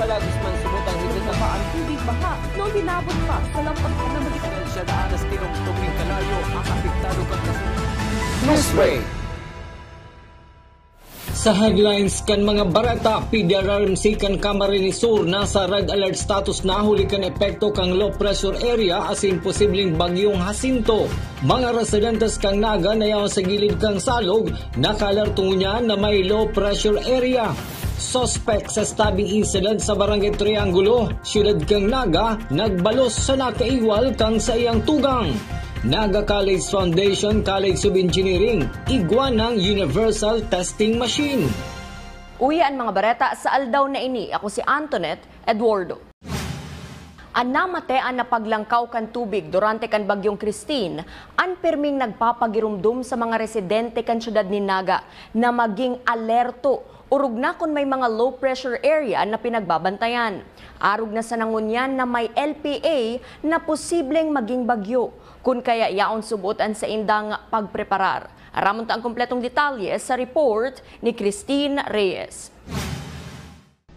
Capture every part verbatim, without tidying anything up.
Palagos man subot ang higit na Ang tubig baha, no, hinabot pa sa lampag na magit- Siya daan na stilong tubig kalayo ang apektado kan kasunod. Newsbreak. Sa headlines kan mga bareta, P D R R M C kan Camarines Sur nasa red alert status na huli kan epekto kan low pressure area asin posibleng bagyong Jacinto. Mga residentes kan Naga na yaon sa gilid kan salog, nakaalerto ngunyan na may low pressure area. Suspek sa stabbing incident sa Barangay Triangulo, siyudad kan Naga, nagbalos sa nakaiwal kan saiyang tugang. Naga College Foundation, College of Engineering, igwa ng universal testing machine. Uya an mga bareta sa aldaw na ini. Ako si Antoinette Eduardo. An namatean na paglangkaw kan tubig durante kan Bagyong Christine an pirming nagpapagirumdom sa mga residente kan siyudad nin Naga na maging alerto orog na kun may mga low pressure area na pinagbabantayan. Arog na sana ngunyan na may L P A na posibleng maging bagyo, kun kaya yaon subot an saindang pagpreparar. Aramon ta an kompletong detalye sa report ni Christine Reyes.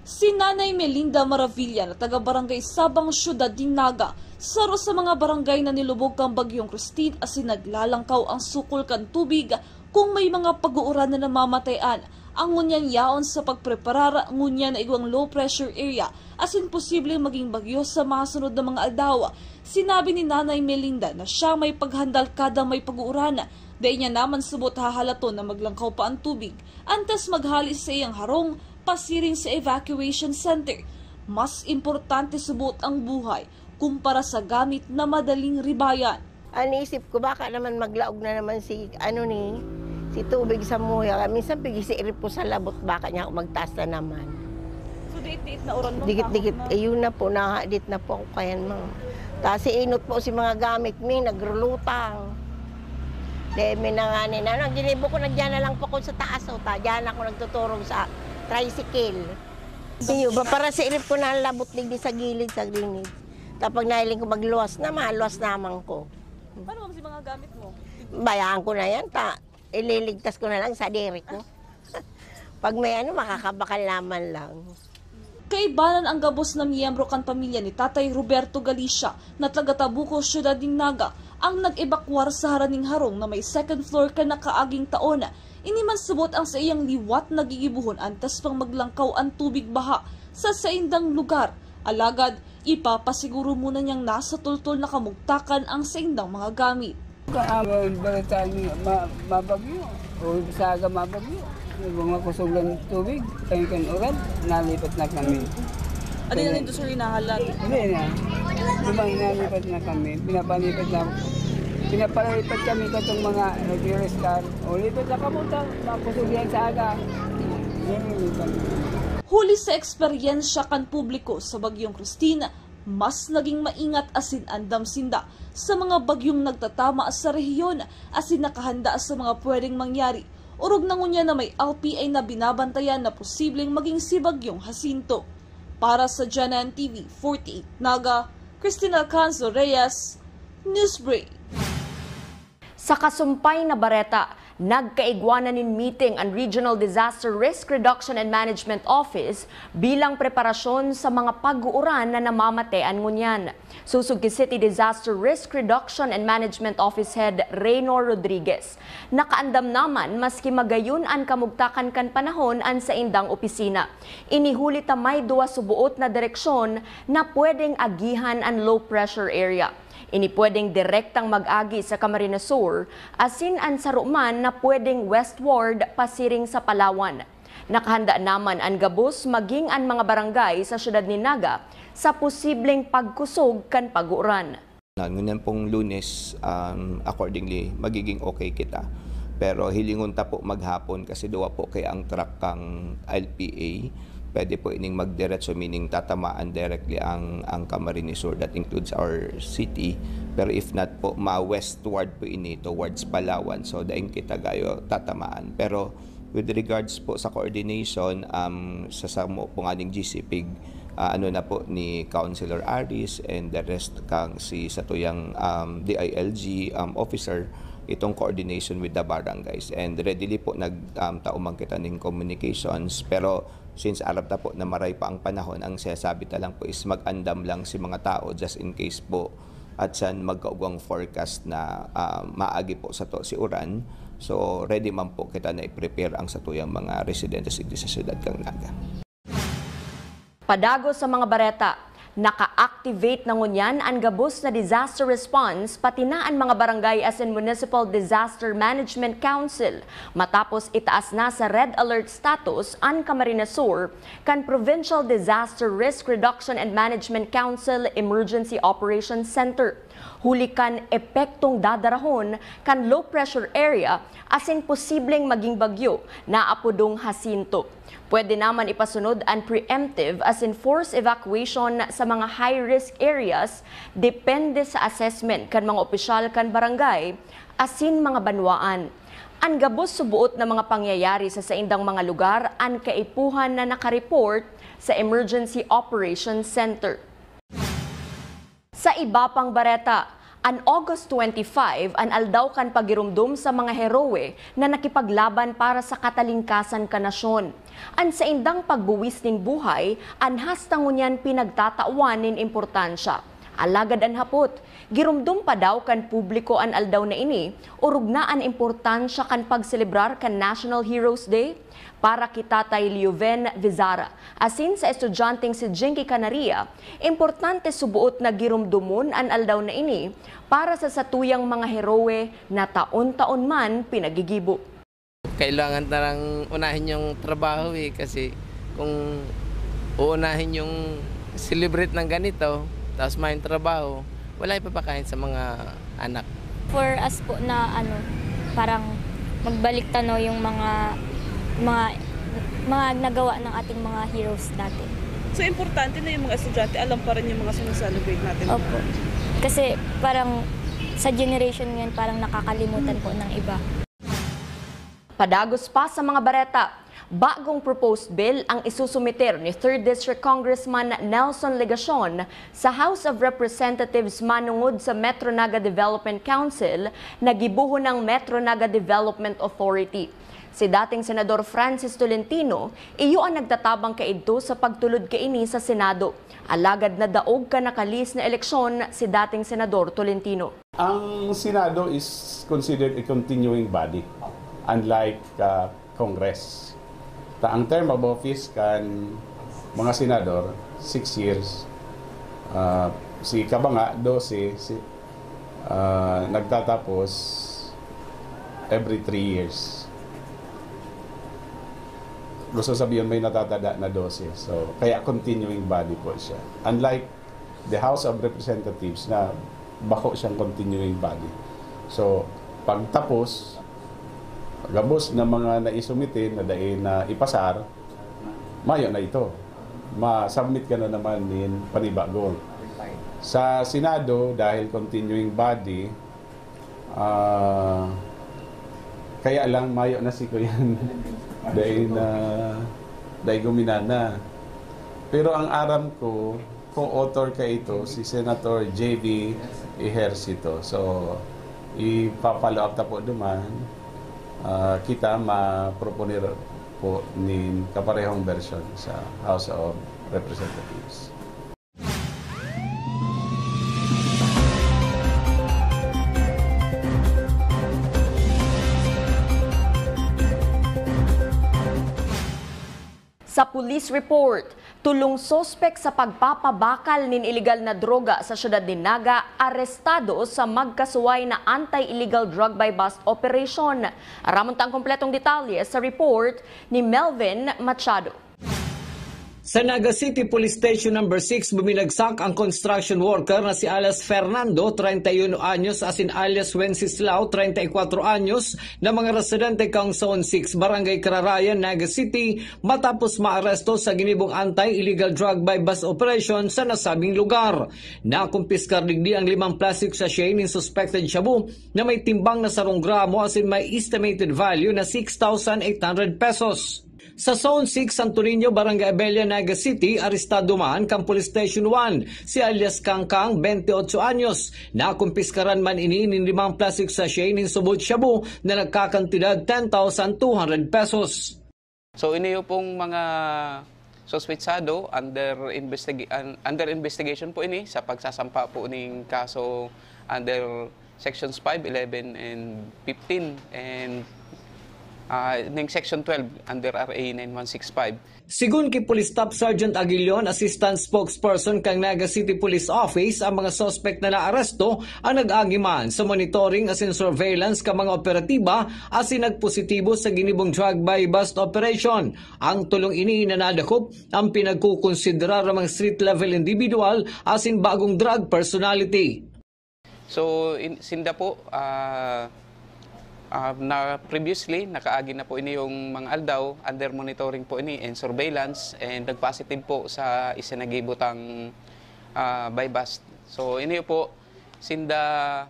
Si Nanay Melinda Maravilla na taga Barangay Sabang, Siyudad nin Naga, saro sa mga barangay na nilubog kan Bagyong Christine asin naglalangkaw ang sukol kan tubig kung may mga pag-uuran na namamatean. Ang ngunyan yaon sa pagpreparar ngunyan na igwang low pressure area asin posibleng maging bagyo sa masunod na mga aldaw. Sinabi ni Nanay Melinda na siya may paghandal kada may pag-uuran. Dai niya naman subot hahalaton na maglangkaw pa an tubig antes maghali sa iyang harong pasiring sa evacuation center. Mas importante subot ang buhay kumpara sa gamit na madaling ribayan. An isip ko, baka naman maglaog na naman si, ano ni, si tubig sa muya. Minsan pigisiirip ko sa labot, baka niya ako magtaas na naman. So, diit-diit na uran mo? Dikit-dikit. Ayun na po, nahadit na po ako kayan, ma'am. Tapos inot po si mga gamit mi, nagrulutang. Dahil may nanganin, ano, ang ginibo ko, nandiyan na lang po ako sa taas, oh, ta, diyan ako nagtuturog sa tricycle. Iyo, ba, para sa irip ko na labot digdi sa gilid, sa gilid. Tapag nahiling ko magluwas na, maluwas naman ko. Paano si mga gamit mo? Bayaan ko na yan, ta, ililigtas ko na lang sa diri ko. Pag may ano, makakabakal naman lang. Kaibanan ang gabos na miyembro kan pamilya ni Tatay Roberto Galicia na taga Tabuco, Siyudad nin Naga, ang nag-ebakwar sa haraning harong na may second floor kan nakaaging taon. Ini man subot ang saiyang liwat na gigibohon antes pang maglangkaw an tubig baha sa saindang lugar. Alagad, ipapasiguro muna niyang nasa toltol na kamugtakan ang saindang mga gamit. Ang balita niyo, ma, mabagyo. O sa aga mabagyo. Mga kusog ng tubig, kayo kan uran, nalipat na kami. Ano yan ito, sir, hinahalat? Hindi na. Di ba, nalipat na kami. Pinapalipat na. Pinapalipat kami katong mga nag-restar. O, lipat na kamo, ta, makusog yan sa aga. Yan, lipat na. Huli sa eksperyensya kan publiko sa Bagyong Christine, mas naging maingat asin andam sinda sa mga bagyong nagtatama sa rehiyon asin nakahanda sa mga pwedeng mangyari, orog na ngunyan na may L P A na binabantayan na posibleng maging si Bagyong Jacinto. Para sa Janan T V forty-eight Naga, Christine Alcanzo Reyes, Newsbreak. Sa kasumpay na bareta, nagkaigwa na nin meeting an Regional Disaster Risk Reduction and Management Office bilang preparasyon sa mga pag-uuran na namamatean ngunyan. Susog ki City Disaster Risk Reduction and Management Office Head Reynor Rodriguez, nakaandam naman maski magayon an kamugtakan kan panahon an saindang opisina. Ini huli ta may duwa suboot na direksyon na pwedeng agihan an low pressure area. Ini pwedeng direktang mag-agi sa Camarines Sur, asin an saro man na pwedeng westward pasiring sa Palawan. Nakahanda naman an gabos maging an mga barangay sa siyudad nin Naga sa posibleng pagkusog kan pag-uuran. Ngunyan pong Lunes, um, accordingly, magiging okay kita. Pero hilingon ta po maghapon kasi duwa po kay ang track kang L P A. Pwede po ining magdiretso, meaning tatamaan directly ang, ang Camarines Sur, that includes our city. Pero if not po, ma-westward po ini towards Palawan. So, daing kita gayo tatamaan. Pero with regards po sa coordination, um, sa samo po nga ning G C P, ah, ano na po ni Councilor Aris and the rest kang si satuyang, um, D I L G, um, officer, itong coordination with the barangays. And readily po nag, um, tao man kita ning communications, pero Since aram ta po na maray pa ang panahon, ang sinasabi ta lang po is mag-andam lang si mga tao just in case po at san magkaugwang forecast na, ah, maagi po sato si uran. So, ready man po kita na i-prepare ang satuyang mga residente sa, sa siyudad kan Naga. Padagos sa mga bareta, naka-activate na ngunyan an gabos na disaster response, pati na an mga barangay asin Municipal Disaster Management Council, matapos itaas na sa red alert status an Camarines Sur kan Provincial Disaster Risk Reduction and Management Council Emergency Operations Center, huli kan epektong dadarahon kan low pressure area asin posibleng maging bagyo na apodong Jacinto. Pwede naman ipasunod an preemptive asin forced evacuation sa mga high-risk areas, depende sa assessment kan mga opisyal kan barangay asin mga banwaan. An gabos suboot na mga pangyayari sa saindang mga lugar an kaipuhan na nakareport sa Emergency Operations Center. Sa iba pang bareta, an August twenty-five an aldaw kan pagiromdom sa mga heroe na nakipaglaban para sa katalingkasan kan nasyon. An saindang pagbuwis nin buhay an hasta ngunyan pinagtatawan nin importansya. Alagad an hapot, giromdom pa daw kan publiko an aldaw na ini, orog na an importansya kan pagselebrar kan National Heroes Day? Para ki Tatay Leuven Vizara asin sa estudyanteng si Jinky Canaria, importante suboot na giromdomon an aldaw na ini para sa satuyang mga heroe na taon-taon man pinagigibo. Kailangan na lang unahin yung trabaho eh, kasi kung uunahin yung celebrate ng ganito, tapos may trabaho, wala ipapakain sa mga anak. For us po na ano, parang magbalik tanaw yung mga mga mga nagawa ng ating mga heroes dati. So importante na yung mga estudyante alam pa rin yung mga sineselebrate natin. Opo. Kasi parang sa generation ngayon parang nakakalimutan po ng iba. Padagos pa sa mga bareta, bagong proposed bill ang isusumiter ni third District Congressman Nelson Legacion sa House of Representatives manungod sa Metro Naga Development Council na gibohon nang Metro Naga Development Authority. Si dating Senador Francis Tolentino, iyo ang nagtatabang kaidto sa pagtulod kaini sa Senado. Alagad nadaog kan nakalihis na eleksyon si dating Senador Tolentino. Ang Senado is considered a continuing body, unlike uh, Congress. Ta ang term of office kan mga senador, six years. Uh, si Kabanga, dose, si, uh, nagtatapos every three years. Gusto sabihin may natatada na dose. So, kaya continuing body po siya. Unlike the House of Representatives na bako siyang continuing body. So, pagtapos, gabos na mga naisumite na dai na ipasar, mayo na ito. Ma-submit ka na naman nin panibago. Sa Senado, dahil continuing body, ah, kaya lang mayo na si Kuyan. Dahil na, dahil guminana. Pero ang aram ko, co-author ka ito, si Senator J V Ejercito. So, ipapalo up ta po duman. Ah, kita maproponer po nin kaparehong version sa House of Representatives. Sa police report, tulong suspek sa pagpapabakal nin iligal na droga sa siyudad nin Naga arestado sa magkasuway na anti-illegal drug buy-bust operation. Aramon ta ang kompletong detalye sa report ni Melvin Machado. Sa Naga City Police Station Number six, buminagsak ang construction worker na si alias Fernando, treinta y uno anyos, asin alias Wenceslao, treinta y cuatro anyos, na mga residente kan Zone six, Barangay Kararayan, Naga City, matapos maaresto sa ginibong anti-illegal drug buy-bust operation sa nasabing lugar. Nakumpiskar digdi ang limang plastic sachet nin suspected shabu na may timbang na sarong gramo asin may estimated value na six thousand eight hundred pesos. Sa Zone six Santo Niño, Barangay Abella, Naga City, arestado man kan Police Station one si alias Kangkang, bente otso anyos. Nakumpiskaran man ini nin limang plastic sachet nin subot shabu na nagkakantidad ten thousand two hundred pesos. So, ini pong mga suspetsado under investiga-, un-, under investigation po ini sa pagsasampa po ning kaso under Sections five, eleven, and fifteen, and, ah, ning Section twelve under R A nine one six five. Sigun ki Police Staff Sergeant Aguilion, Assistant Spokesperson kan Naga City Police Office, ang mga suspect na naaresto ang nag-agi man sa monitoring asin surveillance kan mga operatiba asin nagpositibo sa ginibong drug buy-bust operation. Ang tulong ini na nadakop ang pinagkukonsiderar ng mga street-level individual asin bagong drug personality. So, in, sinda po, ah, ah, na previously, nakaagi na po ini yung mga aldaw, under monitoring po ini and surveillance, and nagpositive po sa isinagibutang, ah, buy-bust. So, ini po, sinda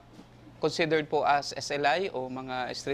considered po as S L I o mga street